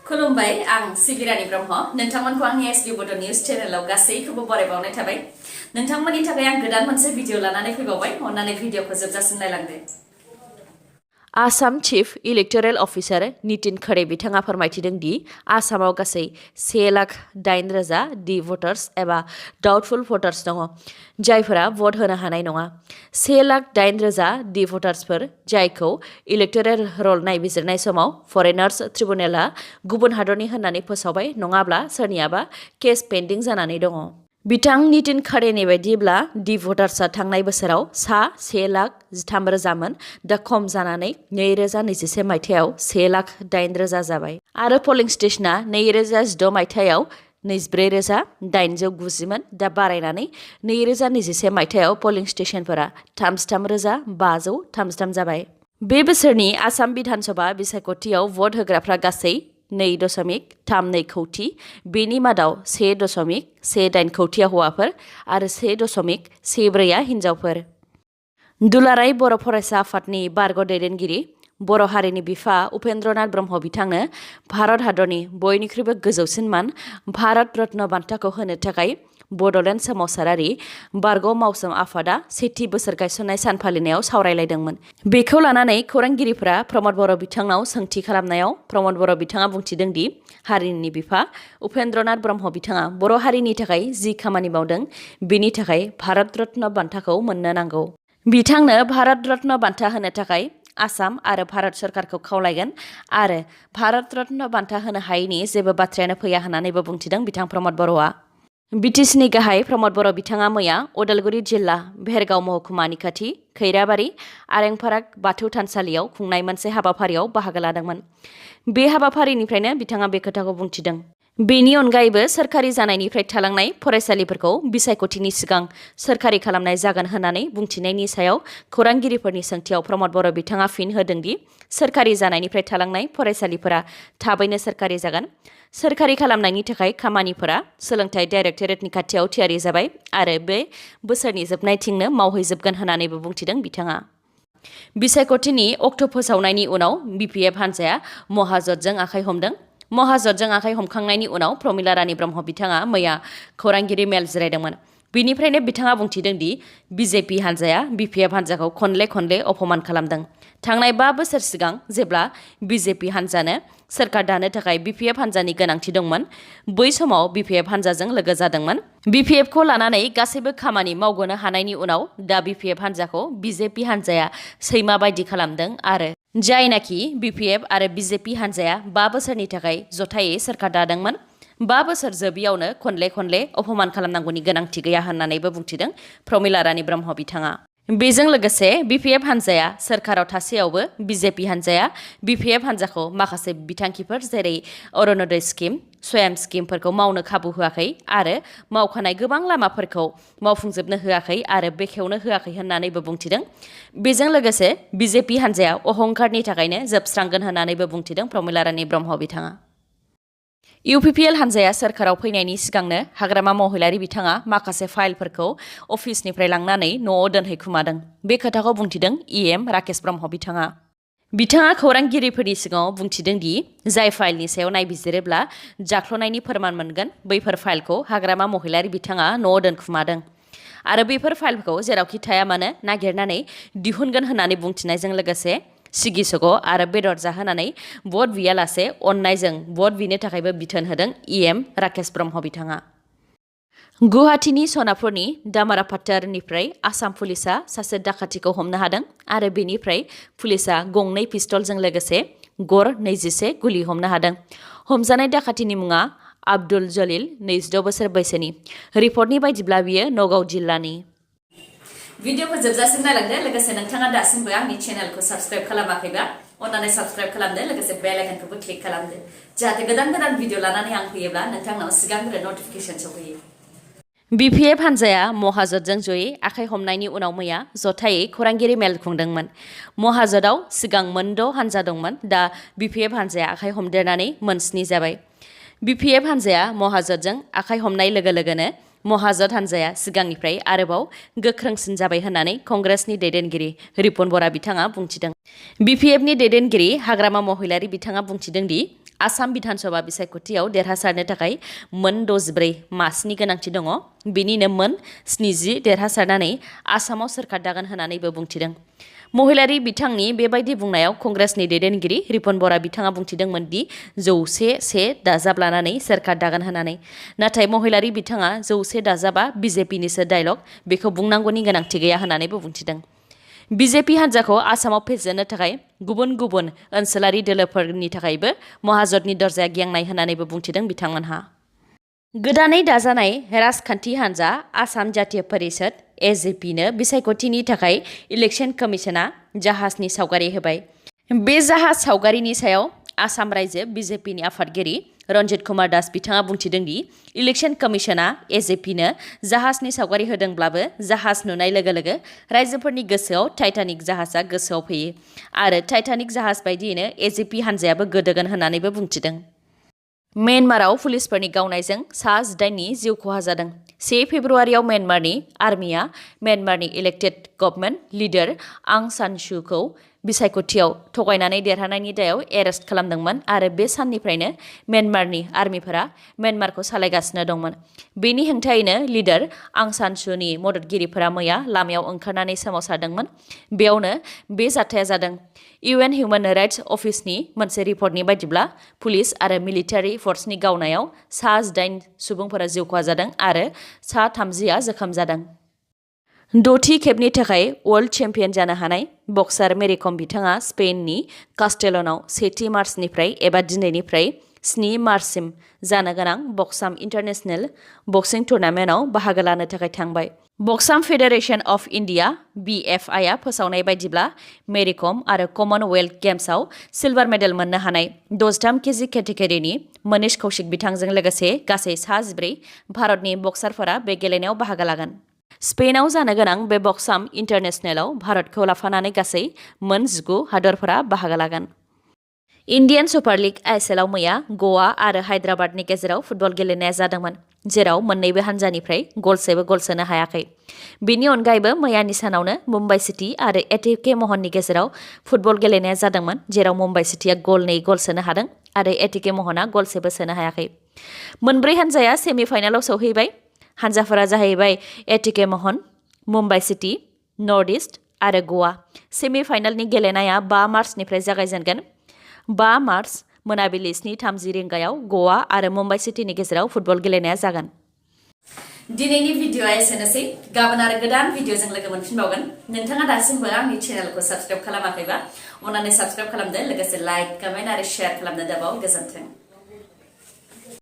खुलुमबाय आं सिबिरानि ब्रह्म नोंथांमोनखौ आंनि एसबी बोडो न्यूज चेनेलाव गासैखौबो बरायबावनाय थाबाय नोंथांमोननि थाखाय आं गोदान मोनसे भिडिअ लानानै फैबावबाय अन्नानै भिडिअखौ जोबजासिम नायलांदो आसाम चीफ इलेक्टोरेल अफिसार नितिन खरे बिथाङा फोरमायथिदों दि आसामाव गासै 1,08,000 डि भटार्स एबा डाउटफुल भटार्स दङ जायफोरा भट होनो हानाय नङा 1,08,000 डि भटार्सफोर जायखौ इलेक्टोरेल रल नायबिजिरनाय समाव फरेनार्स ट्रिब्युनेलआ गुबुन हादरनि होननानै फोसावबाय नङाब्ला सोरनियाबा केस पेन्डिं जानानै दङ बिथां नितिन खरेनि बायदिब्ला डि भटार्सआ थांनाय बोसोराव सा 1,13,000मोन दा खम जानानै 2021 मायथाइयाव 1,08,000 जाबाय आरो पोलिं स्टेशना 2016 मायथाइयाव 24,890मोन दा बारायनानै 2021 मायथाइयाव पोलिं स्टेशनफोरा 33,533 जाबाय बे बोसोरनि आसाम बिधानसभा बिसायख'थियाव भट होग्राफ्रा गासै 2.32 कौटि बेनि मादाव 1.18 कौटिया हौवाफोर आरो 1.14 हिन्जावफोर दुलाराय बर' फरायसा आफादनि बारग' दैदेनगिरि बर' हारिनि बिफा उपेन्द्रनाथ ब्रह्म बिथांनो भारत हादरनि बयनिख्रुइबो गोजौसिन मान भारत रत्न बान्थाखौ होनो थाखाय बड'लेण्ड सोमावसारारि बारग' मावसोम आफादा सेथि बोसोर गायसननाय सान फालिनायाव सावरायलायदोंमोन बेखौ लानानै खौरांगिरिफोरा प्रमद बर' बिथांनाव सोंथि खालामनायाव प्रमद बर' बिथाङा बुंथिदों दि हारिनि बिफा उपेन्द्रनाथ ब्रह्म बिथाङा बर' हारिनि थाखाय जि खामानि मावदों बेनि थाखाय भारत रत्न बान्थाखौ मोननो नांगौ बिथांनो भारत रत्न बान्था होनो थाखाय आसाम आरो भारत सरकारखौ खावलायगोन आरो भारत रत्न बान्था होनो हायैनि जेबो बाथ्रायानो फैया होननानैबो बुंथिदों बिथां प्रमद बर'आ बिटिसिनि गाहाय प्रमद बर' बिथाङा मैया उदालगुरि जिल्ला भेरगाव महकुमानि खाथि खैराबारि आरेंफाराग बाथौ थानसालियाव खुंनाय मोनसे हाबाफारियाव बाहागो लादोंमोन बे हाबाफारिनिफ्रायनो बिथाङा बे खोथाखौ बुंथिदों बेनि अनगायैबो सोरखारि जानायनिफ्राय थालांनाय फरायसालिफोरखौ बिसायख'थिनि सिगां सोरखारि खालामनाय जागोन होननानै बुंथिनायनि सायाव खौरांगिरिफोरनि सोंथियाव प्रमद बर' बिथाङा फिन होदों दि सोरखारि जानायनिफ्राय थालांनाय फरायसालिफोरा थाबैनो सोरखारि जागोन सोरखारि खालामनायनि थाखाय खामानिफोरा सोलोंथाइ डाइरेक्टरेटनि खाथियाव थियारि जाबाय आरो बे बोसोरनि जोबनायथिंनो मावहैजोबगोन होननानैबो बुंथिदों बिथाङा बिसायख'थिनि अक्ट' फोसावनायनि उनाव BPF हान्जाया महाजोटजों आखाइ हमदों महाजोटजों आखाइ हमखांनायनि उनाव प्रमिला रानी ब्रह्म बिथाङा मैया खौरांगिरि मेल जिरायदोंमोन बिनिफ्रायनो बिथाङा बुंथिदों दि BJP हान्जाया BPF हान्जाखौ खनले अपमान खालामदों थांनाय 5 बोसोर सिगां जेब्ला BJP हान्जानो सोरखार दानो थाखाय BPF हान्जानि गोनांथि दंमोन बै समाव BPF हान्जाजों लोगो जादोंमोन BPF खौ लानानै गासैबो खामानि मावग'नो हानायनि उनाव दा BPF हान्जाखौ BJP हान्जाया सैमा बायदि खालामदों आरो जायनाखि BPF आरो BJP हान्जाया 5 बोसोरनि थाखाय जथायै सोरखार दादोंमोन 5 बोसोर जोबियावनो खनले अपमान खालामनांगौनि गोनांथि गैया होननानैबो बुंथिदों प्रमिला रानी ब्रह्म बिथाङा बेजों लोगोसे BPF हान्जाया सोरखाराव थासेयावबो BJP हान्जाया BPF हान्जाखौ माखासे बिथांखिफोर जेरै अरुणोदय स्किम स्वयं स्किमफोरखौ मावनो खाबु होआखै आरो मावखानाय गोबां लामाफोरखौ मावफुंजोबनो होआखै आरो बेखेवनो होआखै होननानैबो बुंथिदों बेजों लोगोसे BJP हान्जाया अहंकारनि थाखायनो जोबस्रांगोन होननानैबो बुंथिदों प्रमिला रानी ब्रह्म बिथाङा UPPL हान्जाया सोरखाराव फैनायनि सिगांनो हाग्रामा महिलारि बिथाङा माखासे फाइलफोरखौ अफिसनिफ्राय लांनानै न'आव दोनहैखुमादों बे खोथाखौ बुंथिदों EM राकेश ब्रह्म बिथाङा खौरांगिरिफोरनि सिगाङाव बुंथिदों दि जाय फाइलनि सायाव नायबिजिरोब्ला जाख्ल'नायनि फोरमान मोनगोन बैफोर फाइलखौ हाग्रामा महिलारि बिथाङा न'आव दोनखुमादों आरो बैफोर फाइलखौ जेरावखि थाया मानो नागिरनानै दिहुनगोन होननानै बुंथिनायजों लोगोसे सिगिसग' आरो बेदर जाहोनानै भट बियालासे अननायजों भट बिनो थाखायबो बिथोन होदों EM राकेश ब्रह्म बिथाङा गुवाहाटीनि सनापुरनि दामारापाट्टारनिफ्राय आसाम पुलिसा सासे डाकातिखौ हमनो हादों आरो बेनिफ्राय पुलिसा गंनै पिस्तलजों लोगोसे गर 21 गुलि हमनो हादों हमजानाय डाकातिनि मुङा आब्दुल जलिल 26 बोसोर बैसोनि रिपर्टनि बायदिब्ला बियो नगाव जिल्लानि भिडिअखौ जोबजासिम नायलांदो लोगोसे नोंथाङा दासिमबो आंनि चेनेलखौ साबस्क्राइब खालामाखैबा अन्नानै साबस्क्राइब खालामदो लोगोसे बेल आइकनखौबो क्लिक खालामदो जाहाथे गोदान भिडिअ लानानै आं फैयोब्ला नोंथांनाव सिगांग्रो नटिफिकेसन सफैयो BPF हान्जाया महाजोटजों जयै आखाइ हमनायनि उनाव मैया जथायै खौरांगिरि मेल खुंदोंमोन महाजोटआव सिगां मोन6 हान्जा दंमोन दा BPF हान्जाया आखाइ हमदेरनानै मोन 7 जाबाय BPF हान्जाया महाजोटजों आखाइ हमनाय लोगोनो महाजोट हान्जाया सिगांनिफ्राय आरोबाव गोख्रोंसिन जाबाय होननानै कंग्रेसनि दैदेनगिरि रिपुन बरा बिथाङा बुंथिदों BPFनि दैदेनगिरि हाग्रामा महिलारि बिथाङा बुंथिदों दि आसाम बिधानसभा बिसायख'थियाव देरहासारनो थाखाय मोन 64 मासनि गोनांथि दङ बिनिनो मोन 70 देरहासारनानै आसामाव सोरखार दागोन होननानैबो बुंथिदों महिलारि बिथांनि बेबायदि बुंनायाव कंग्रेसनि दैदेनगिरि रिपन बरा बिथाङा बुंथिदोंमोन दि 100 दाजाब लानानै सोरखार दागोन होननानै नाथाय महिलारि बिथाङा 100 दाजाबा बिजेपिनिसो डायलग बेखौ बुंनांगौनि गोनांथि गैया होननानैबो बुंथिदों बिजेपि हान्जाखौ आसामाव फेजेननो थाखाय गुबुन गुबुन ओनसोलारि दोलोफोरनि थाखायबो महाजोतनि दरजाया गेंनाय होननानैबो बुंथिदों बिथांमोनहा गोदानै दाजानाय राजखान्थि हान्जा आसाम जातीय परिषद एजेपिनो बिसायख'थिनि थाखाय इलेक्शन कमिशना जाहाजनि सावगारि होबाय बे जाहाज सावगारिनि सायाव आसाम रायजो बिजेपिनि आफादगिरि रन्जित कुमार दास बिथाङा बुंथिदों दि इलेक्शन कमिशना एजेपिनो जाहाजनि सावगारि होदोंब्लाबो जाहाज नुनाय लोगो लोगो रायजोफोरनि गोसोआव टाइटानिक जाहाजा गोसोआव फैयो आरो टाइटानिक जाहाज बायदियैनो एजेपि हान्जायाबो गोदोगोन होननानैबो बुंथिदों म्यानमाराव पुलिसफोरनि गावनायजों सा 18नि जिउ खहा जादों 1 फेब्रुआरियाव म्यानमारनि आर्मिया म्यानमारनि इलेक्टेड गभर्नमेन्ट लिडार आं सान सुखौ बिसायख'थियाव थगायनानै देरहानायनि दायाव एरेस्ट खालामदोंमोन आरो बे साननिफ्रायनो म्यानमारनि आर्मिफोरा म्यानमारखौ सालायगासिनो दंमोन बेनि हेंथायैनो लिडार आं सान सुनि मददगिरिफोरा मैया लामायाव ओंखारनानै सोमावसारदोंमोन बेयावनो बे जाथाया जादों UN हिउमेन राइट्स अफिसनि मोनसे रिपर्टनि बायदिब्ला पुलिस आरो मिलिटारि फर्सनि गावनायाव सा 18 सुबुंफोरा जिउ खहा जादों आरो सा 30आ जोखोम जादों 6थि खेबनि थाखाय वर्ल्ड चेम्पियन जानो हानाय बक्सार मेरी कम बिथाङा स्पेननि कास्टेलनाव 1 मार्चनिफ्राय एबा दिनैनिफ्राय 7 मार्चसिम जानो गोनां बक्साम इन्टारनेशनेल बक्सिं टुर्नामेन्टआव बाहागो लानो थाखाय थांबाय बक्साम फेडारेशन अफ इन्डिया BFIआ फोसावनाय बायदिब्ला मेरी कम आरो कमनवेल्थ गेम्सआव सिलभार मेडेल मोननो हानाय 63 केजि केटेगरिनि मनीष कौशिक बिथांजों लोगोसे गासै सा 14 भारतनि बक्सारफोरा बे गेलेनायाव बाहागो लागोन स्पेनआव जानो गोनां बे बक्साम इन्टारनेशनेलआव भारतखौ लाफानानै गासै मोन 19 हादरफोरा बाहागो लागोन इन्डियान सुपार लीग ISLआव मैया गवा आरो हायद्राबादनि गेजेराव फुटबल गेलेनाया जादोंमोन जेराव मोन्नैबो हान्जानिफ्राय गलसेबो गल सोनो हायाखै बेनि अनगायैबो मैयानि सानावनो मुम्बाइ सिटी आरो एटिके महननि गेजेराव फुटबल गेलेनाया जादोंमोन जेराव मुम्बाइ सिटीआ गल सोनो हादों आरो एटिके महना गलसेबो सोनो हायाखै मोनब्रै हान्जाया सेमिफाइनालाव सौहैबाय हान्जाफोरा जाहैबाय एटिके महन मुम्बाइ सिटी नर्थ इस्ट आरो गवा सेमिफाइनालनि गेलेनाया 5 मार्चनिफ्राय जागायजेनगोन 5 मार्च मोनाबिलि 7:30 रिंगायाव गवा आरो मुम्बाइ सिटीनि गेजेराव फुटबल गेलेनाया जागोन दिनैनि भिडिअआ एसेनोसै गाबोन आरो गोदान भिडिअजों लोगो मोनफिनबावगोन नोंथाङा दासिमबो आंनि चेनेलखौ साबस्क्राइब खालामाखैबा अन्नानै साबस्क्राइब खालामदो लोगोसे लाइक कमेन्ट आरो शेयार खालामनो दाबाव गोजोन्थों